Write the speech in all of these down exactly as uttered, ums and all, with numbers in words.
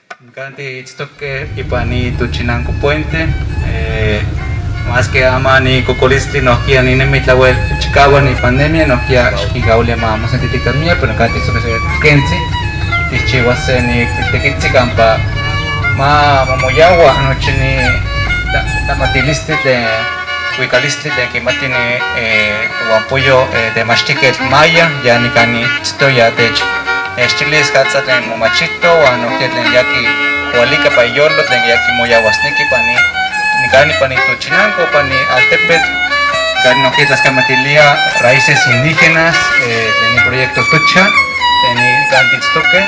Nikan ti itztoke ipan ni Tuchinanco Puente, eh, maske aman ni kokolistli nohkia ninemi tlawel chikawak ni pandemia, nohkia xkikauilia ma mosentitikah miak, pero nikan ti itztoke se kentzi tihchiwas se ni tekitzi kampa ma momoyawa nochi ni tla-, tlamatilistli tlen kuikalistli tlen kimati ni, eh, towanpoyo, eh, temachtijketl Maya, ya nikan itzto ya tech nextilis katsa tlen momachito, uan nohkia tlen ya kiualika ipan iyolo, tlen ya kimoyawasneki ipan ni, nikan ipan ni Tuchinanco, ipan ni altepetl, kan nohkia tlaskamatiliah raíces indígenas, eh, tlen ni proyecto Tucha, tlen nikan tiitztoke,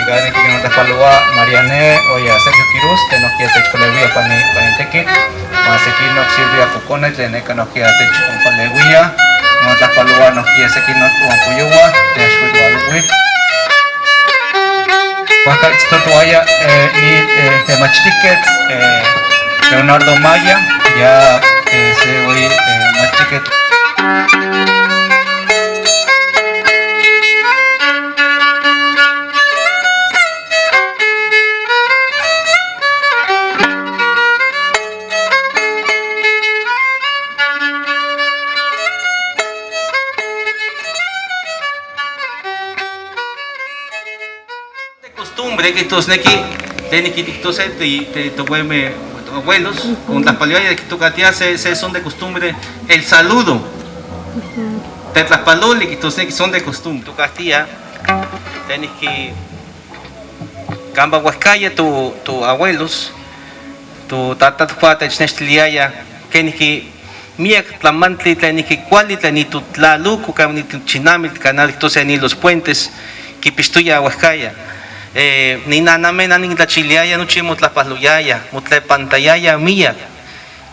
nikan nimotlajpalowa Mariane, uan ya Sergio Quirós, tlen nohkia techpalewia ipan ni, ipan ni tekitl, uan sekin nok Silvia Pocone, tlen neka nohkia techonpalewia, nimotlajpalowa nohkia sekin nowanpoyowah, tlen xwitwalowih. Wehka itztotoaya, eh, ni, eh, temachtijketl, eh, Leonardo Maya, ya, eh, se weyi, eh, machtijketl. De costumbre, kijtosneki, tlen nikijtose ti-, ti-, toweme, abuelos, kontlajpalewaya, kitokahtiya se, se son de costumbre, el saludo. Tetlajpaloli, kijtosneki son de costumbre. Tokahtiya, tlen niki-, kampa wehkaya to, to abuelos, to tata, to juan technextiliaya keniki miak tlamantli tlen niki kuali tlen nitotlaloko, kan nitochinamil, kanal kijtose ni los puentes, kipixtoya wehkaya. Eh, ninanameh, nan nikintlachiliaya, nochi motlajpaloyaya, motlepantayaya miak.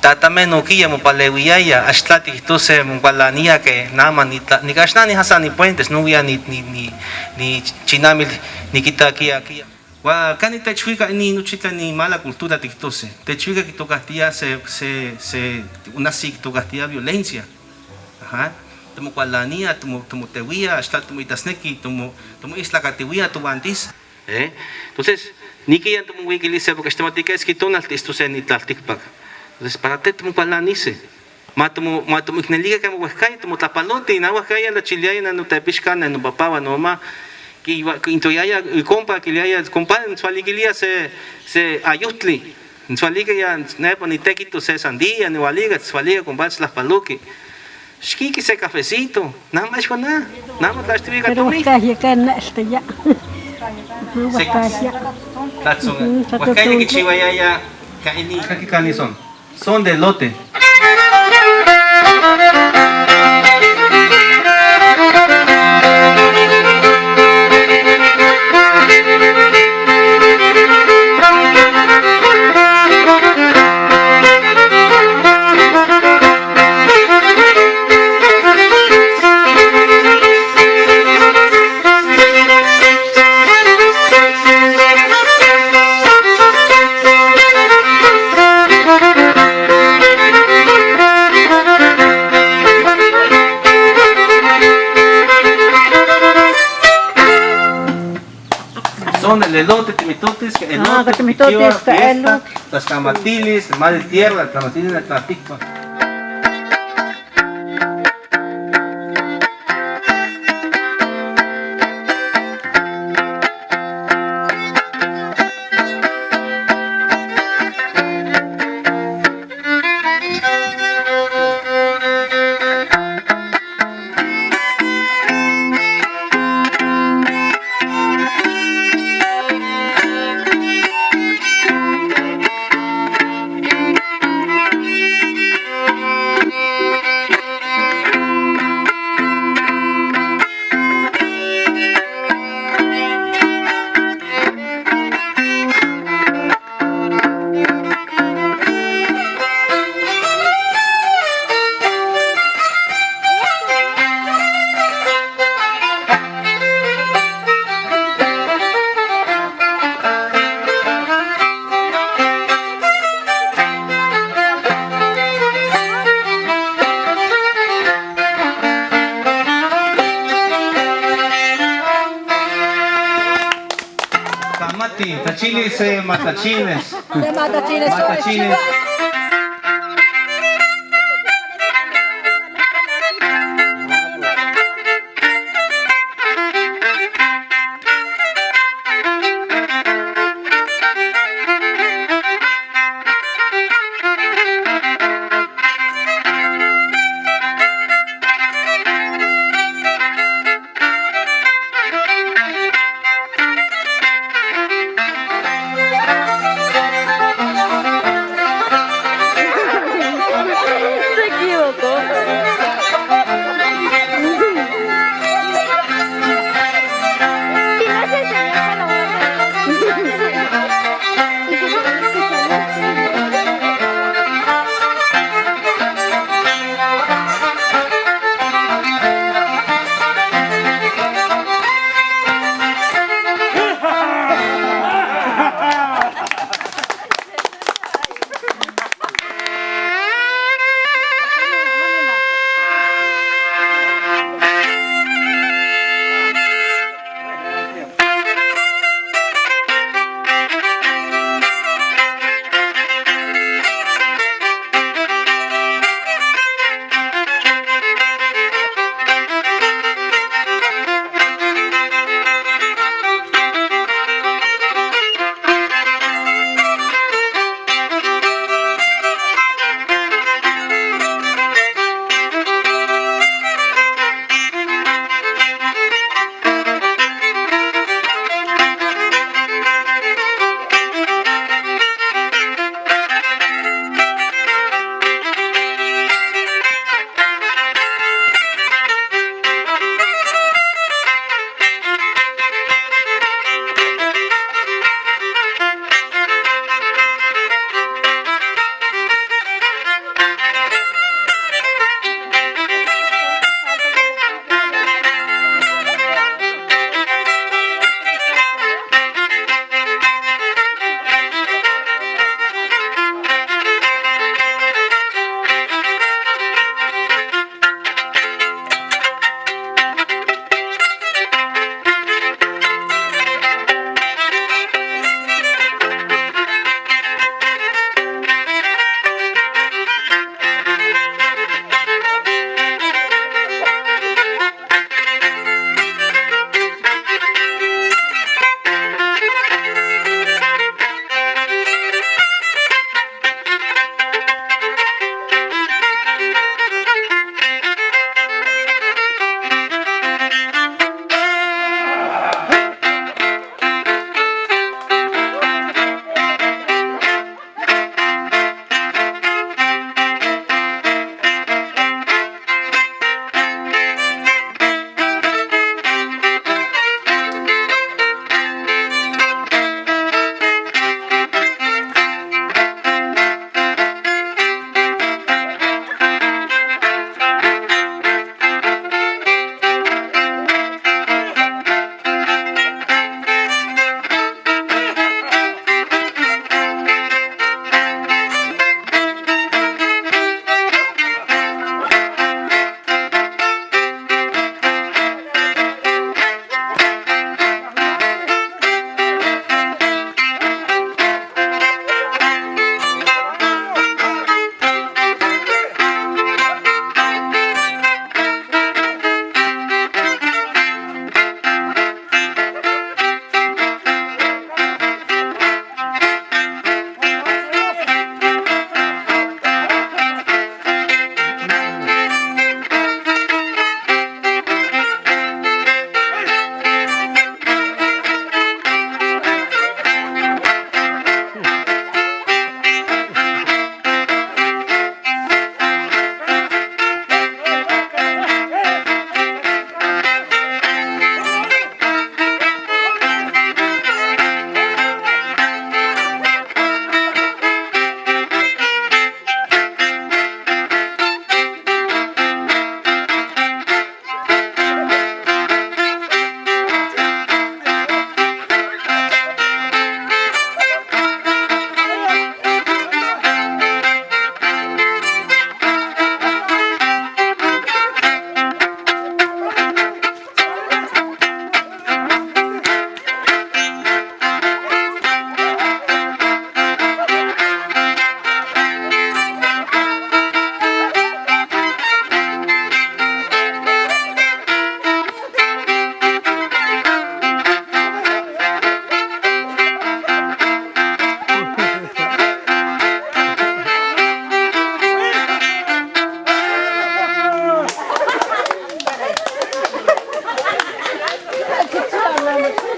Tatameh nohkia mopaleuiyaya, axtla tikijtose mokualaniah ke naman nitla-, nika axan nihasa nipuentes, nowia ni, ni, ni, nichinamil nikitakia, kia. Uan kani techwika ini nochi tlen ni mala cultura tikijtose. Techwika kitokahtiya se, se, se, onahsi kitokahtiya violencia. Aha. Tomokualaniah, tomo-, tomoteuiah, axtla tomoitasneki, tomo-, tomoixtlakatiwia, towantis. Eh? Entonces, niki yan tomowikilis se, porque xtemati keski tonaltih itztos se nitlaltikpak. Entonces, para te tomokualanise. Ma tomo-, ma tomoiknelikah kan wehkaya, tomotlahpalotih, nan wehkaya nitachiliaya, nan notepixkah, nan nopapah, wan nomamah, ki-, wa-, kintoyaya ikompa, kiliaya, "Kompa, nitzualikilia se, se ayohtli. Nitzualikilia nepa nitekito se sandía, niwalika, titzualikilia, kompa, tlahpaloki." Xkiki se cafecito, nada más ixko na, nada más tla xtiwika. Pero tomin. Wehkaya kan nechtaya. Aha, se wehkaya. Tlatzon. Mhm, wehkaya tlatzon. Kichiwayaya kan ini. Kaki kan ison. Son de elote. Son el elote, timihtotis, ah, elote, timihtotis, fiesta, elote. Tlaxkamatilis, madre tierra, tlaxkamatilis, tlaxkamatilis. Tachilis, eh, Matachines. Matachines.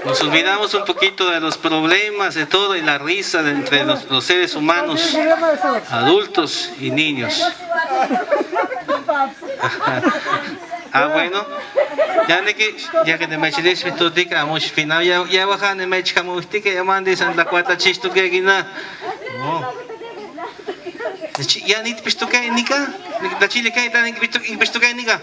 Nos olvidamos un poquito de los problemas, de todo, y la risa de entre los, los seres humanos, adultos y niños. Ah, bueno. Ya niki, ya que te me chilis mi tutika, mush final, ya, ya baja ni me chika muhtika, ya mandi san la cuata chistuke gina. Oh. Ya nit pistuke nika, la chile que tan pistuke nika.